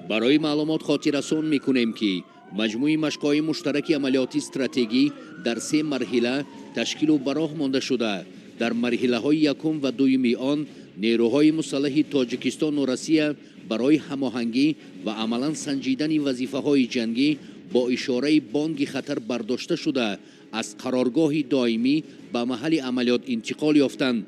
Барои маълумот хотиррасон мекунем, ки маҷмӯи машқҳои муштараки амалиётии стратегӣ дар се марҳила ташкилу ба роҳ монда шуда, дар марҳилаҳои якум ва дуюми он нерӯҳои мусаллаҳи Тоҷикистону Россия барои ҳамоҳангӣ ва амалан санҷидани вазифаҳои ҷангӣ бо ишораи бонги хатар бардошта шуда, аз қароргоҳи доимӣ ба маҳалли амалиёт интиқол ёфтанд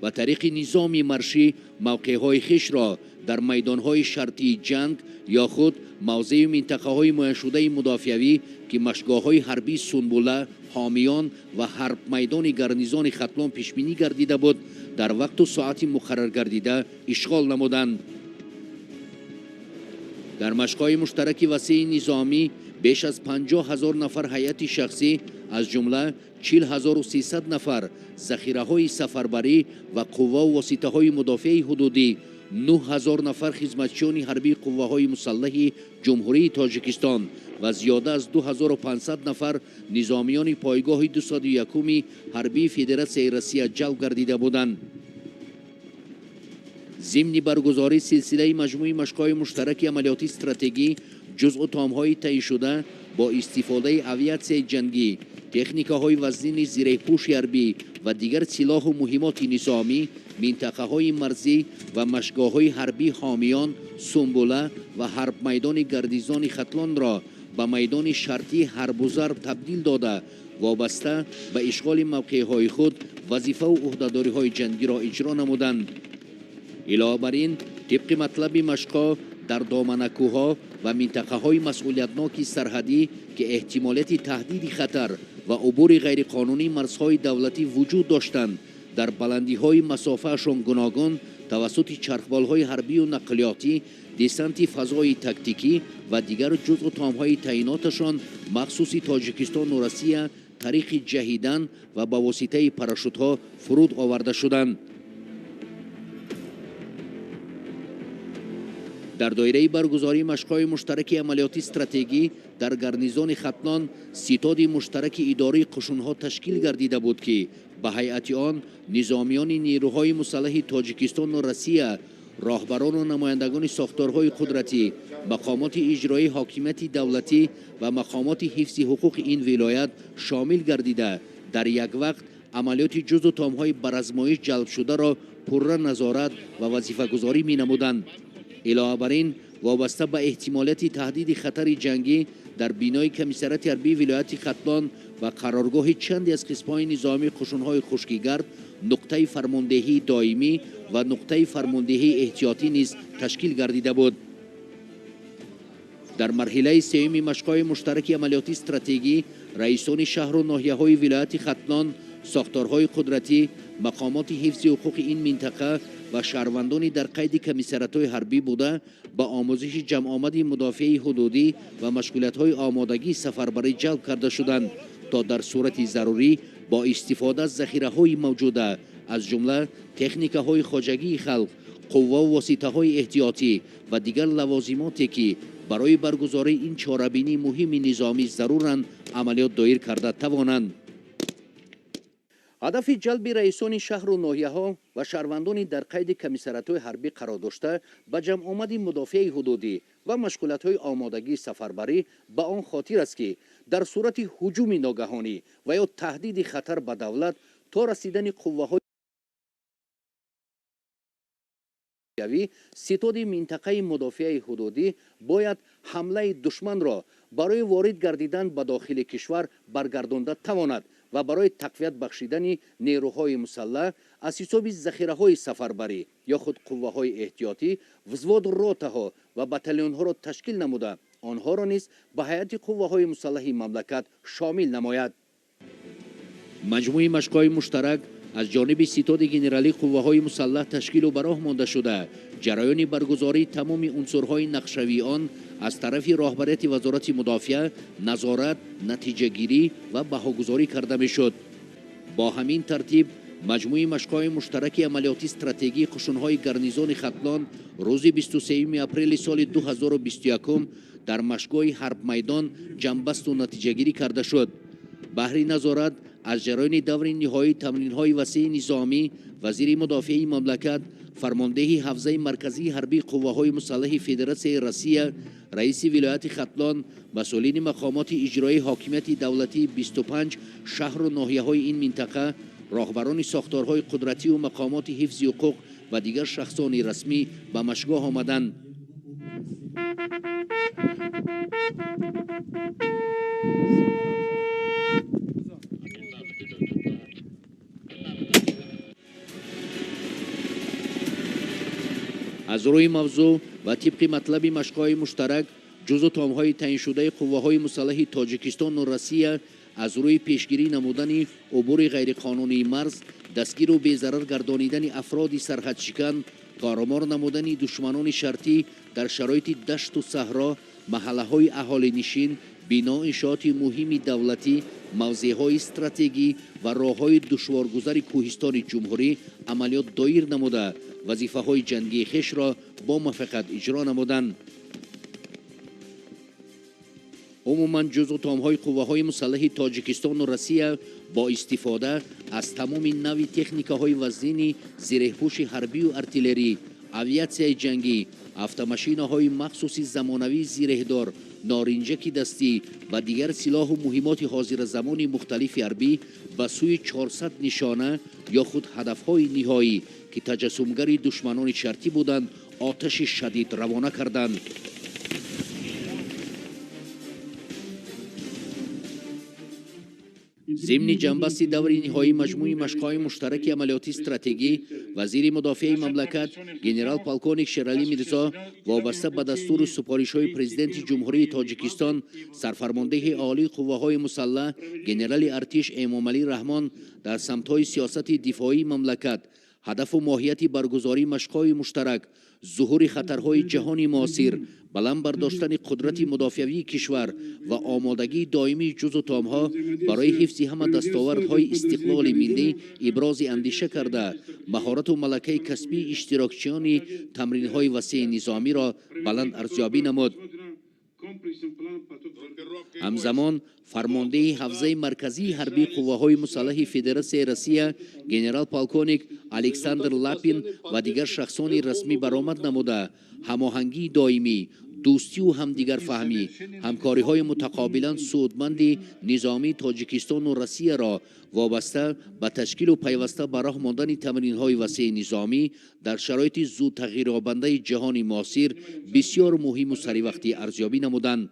ва тариқи низоми маршӣ мавқеъҳои хешро дар майдонҳои шартии ҷанг ё худ мавзею минтақаҳои муайяншудаи мудофиавӣ, ки машқгоҳҳои ҳарбии Сунбула, Ҳомиён ва ҳарбмайдони гарнизони Хатлон пешбинӣ гардида буд, дар вақту соати муқарраргардида ишғол намуданд. Дар машқҳои муштараки васеи низомӣ беш аз 50 000 нафар ҳайати шахсӣ, аз ҷумла 40 300 нафар захираҳои сафарбарӣ ва қувваву воситаҳои мудофиаи ҳудудӣ, 9000 нафар хизматчиёни ҳарбии қувваҳои мусаллаҳи Ҷумҳурии Тоҷикистон ва зиёда аз 2500 нафар низомиёни пойгоҳи 201-уми ҳарбии Федератсияи Россия ҷалб гардида буданд. Зимни баргузории силсилаи маҷмӯи машқҳои муштараки амалиётии стратегӣ, ҷузъу томҳои таъиншуда бо истифодаи авиатсияи ҷангӣ, техникаҳои вазнини зиреҳпӯши ҳарбӣ ва дигар силоҳу муҳимоти низомӣ минтақаҳои марзӣ ва машқгоҳҳои ҳарбии Ҳомиён, Сумбула ва ҳарбмайдони гарнизони Хатлонро ба майдони шартии ҳарбу зарб табдил дода, вобаста ба ишғоли мавқеъҳои худ вазифаву ӯҳдадориҳои ҷангиро иҷро намуданд. Илова бар ин, тибқи матлаби машқҳо, дар доманакӯҳҳо ва минтақаҳои масъулиятноки сарҳадӣ, ки эҳтимолияти таҳдиди хатар ва убури ғайриқонунии марзҳои давлатӣ вуҷуд доштанд, дар баландиҳои масофаашон гуногун тавассути чархболҳои ҳарбию нақлиётӣ, десанти фазои тактикӣ ва дигар ҷузъу томҳои таъиноташон махсуси Тоҷикистону Россия тариқи ҷаҳидан ва ба воситаи парашютҳо фуруд оварда шуданд. Дар доираи баргузории машқҳои муштараки амалиётии стратегӣ дар гарнизони Хатлон ситоди муштараки идораи қушунҳо ташкил гардида буд, ки ба ҳайати он низомиёни нерӯҳои мусаллаҳи Тоҷикистону Россия, роҳбарону намояндагони сохторҳои қудратӣ, мақомоти иҷроии ҳокимияти давлатӣ ва мақомоти ҳифзи ҳуқуқи ин вилоят шомил гардида, дар як вақт амалиёти ҷузъу томҳои ба размоиш ҷалбшударо пурра назорат ва вазифагузорӣ менамуданд. Илова бар ин, вобаста ба эҳтимолияти таҳдиди хатари ҷангӣ, дар бинои комиссариати ҳарбии вилояти Хатлон ва қароргоҳи чанде аз қисмҳои низомии қушунҳои хушкигард нуқтаи фармондеҳии доимӣ ва нуқтаи фармондеҳии эҳтиётӣ низ ташкил гардида буд. Дар марҳилаи сеюми машқҳои муштараки амалиётии стратегӣ раисони шаҳру ноҳияҳои вилояти Хатлон, сохторҳои қудратӣ, мақомоти ҳифзи ҳуқуқи ин минтақа ва шаҳрвандони дар қайди комиссариатҳои ҳарбӣ буда ба омӯзиши ҷамъомади мудофиаи ҳудудӣ ва машғулиятҳои омодагии сафарбарӣ ҷалб карда шуданд, то дар сурати зарурӣ бо истифода аз захираҳои мавҷуда, аз ҷумла техникаҳои хоҷагии халқ, қувваву воситаҳои эҳтиётӣ ва дигар лавозимоте, ки барои баргузории ин чорабинии муҳими низомӣ заруранд, амалиёт доир карда тавонанд. Ҳадафи ҷалби раисони шаҳру ноҳияҳо ва шаҳрвандони дар қайди комиссариатҳои ҳарбӣ қарор дошта ба ҷамъомади мудофиаи ҳудудӣ ва машғулиятҳои омодагии сафарбарӣ ба он хотир аст, ки дар сурати ҳуҷуми ногаҳонӣ ва ё таҳдиди хатар ба давлат то расидани қувваҳои ситоди минтақаи мудофиаи ҳудудӣ бояд ҳамлаи душманро барои ворид гардидан ба дохили кишвар баргардонда тавонад ва барои тақвият бахшидани нерӯҳои мусаллаҳ аз ҳисоби захираҳои сафарбарӣ ё худ қувваҳои эҳтиётӣ взводу ротаҳо ва батальонҳоро ташкил намуда, онҳоро низ ба ҳайати қувваҳои мусаллаҳи мамлакат шомил намояд. Маҷмӯи машқҳои муштарак аз ҷониби ситоди генералии қувваҳои мусаллаҳ ташкилу ба роҳ монда шуда, ҷараёни баргузории тамоми унсурҳои нақшавии он аз тарафи роҳбарияти Вазорати мудофиа назорат, натиҷагирӣ ва баҳогузорӣ карда мешуд. Бо ҳамин тартиб, маҷмӯи машқҳои муштараки амалиётии стратегии қушунҳои гарнизони Хатлон рӯзи 23 апрели соли 2021 дар машқгоҳи ҳарбмайдон ҷамъбасту натиҷагирӣ карда шуд. Баҳри назорат аз ҷараёни даври ниҳоии тамринҳои васеи низомӣ вазири мудофиаи мамлакат, Фармондеҳи ҳавзаи марказии ҳарбии қувваҳои мусаллаҳи Федератсияи Россия, раиси вилояти Хатлон, масъулини мақомоти иҷроии ҳокимияти давлатии 25 шаҳру ноҳияҳои ин минтақа, роҳбарони сохторҳои қудратию мақомоти ҳифзи ҳуқуқ ва дигар шахсони расмӣ ба машгоҳ омаданд. Аз рӯи мавзӯъ ва тибқи матлаби машқҳои муштарак, ҷузъу томҳои таъиншудаи қувваҳои мусаллаҳи Тоҷикистону Россия аз рӯи пешгирӣ намудани убури ғайриқонунии марз, дастгиру безарар гардонидани афроди сарҳадшикан, коромор намудани душманони шартӣ дар шароити дашту саҳро, маҳаллаҳои аҳолинишин, бино иншооти муҳими давлатӣ, мавзеъҳои стратегӣ ва роҳҳои душворгузари кӯҳистони ҷумҳурӣ амалиёт доир намуда, вазифаҳои ҷангии хешро бо муваффақият иҷро намуданд. Умуман, ҷузъу томҳои қувваҳои мусаллаҳи Тоҷикистону Россия бо истифода аз тамоми нави техникаҳои вазнини зиреҳпӯши ҳарбию артиллерӣ, авиатсияи ҷангӣ, автомашинаҳои махсуси замонавии зиреҳдор, норинҷаки дастӣ ва дигар силоҳу муҳимоти ҳозиразамони мухталифи ҳарбӣ ба сӯи 400 нишона ё худ ҳадафҳои ниҳоӣ, ки таҷассумгари душманони шартӣ буданд, оташи шадид равона карданд. Зимни ҷанбасти даври ниҳоии маҷмӯи машқҳои муштараки амалиётии стратегӣ, вазири мудофиаи мамлакат генерал-полковник Шералӣ Мирзо вобаста ба дастуру супоришҳои Президенти Ҷумҳурии Тоҷикистон, сарфармондеҳи олии қувваҳои мусаллаҳ генерали артиш Эмомалӣ Раҳмон дар самтҳои сиёсати дифоии мамлакат, ҳадафу моҳияти баргузории машқҳои муштарак, зуҳури хатарҳои ҷаҳони муосир, баланд бардоштани қудрати мудофиавии кишвар ва омодагии доимии ҷузъу томҳо барои ҳифзи ҳама дастовардҳои истиқлоли миллӣ ибрози андеша карда, маҳорату малакаи касбии иштирокчиёни тамринҳои васеи низомиро баланд арзёбӣ намуд. Ҳамзамон, фармондеҳи ҳавзаи марказии ҳарбии қувваҳои мусаллаҳи Федератсияи Россия генерал-полковник Александр Лапин ва дигар шахсони расмӣ баромад намуда, ҳамоҳангии доимӣ, дӯстию ҳамдигарфаҳмӣ, ҳамкориҳои мутақобилан судманди низомии Тоҷикистону Россияро вобаста ба ташкилу пайваста ба роҳ мондани тамринҳои васеи низомӣ дар шароити зудтағйирёбандаи ҷаҳони муосир бисёр муҳиму саривақтӣ арзёбӣ намуданд.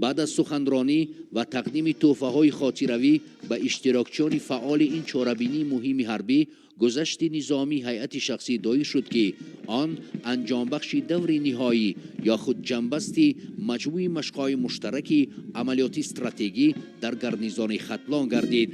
Баъд аз суханронӣ ва тақдими тӯҳфаҳои хотиравӣ ба иштирокчиёни фаъоли ин чорабинии муҳими ҳарбӣ, гузашти низомии ҳайати шахсӣ доир шуд, ки он анҷомбахши даври ниҳоӣ ё худ ҷанбасти маҷмӯи машқҳои муштараки амалиёти стратегӣ дар гарнизони Хатлон гардид.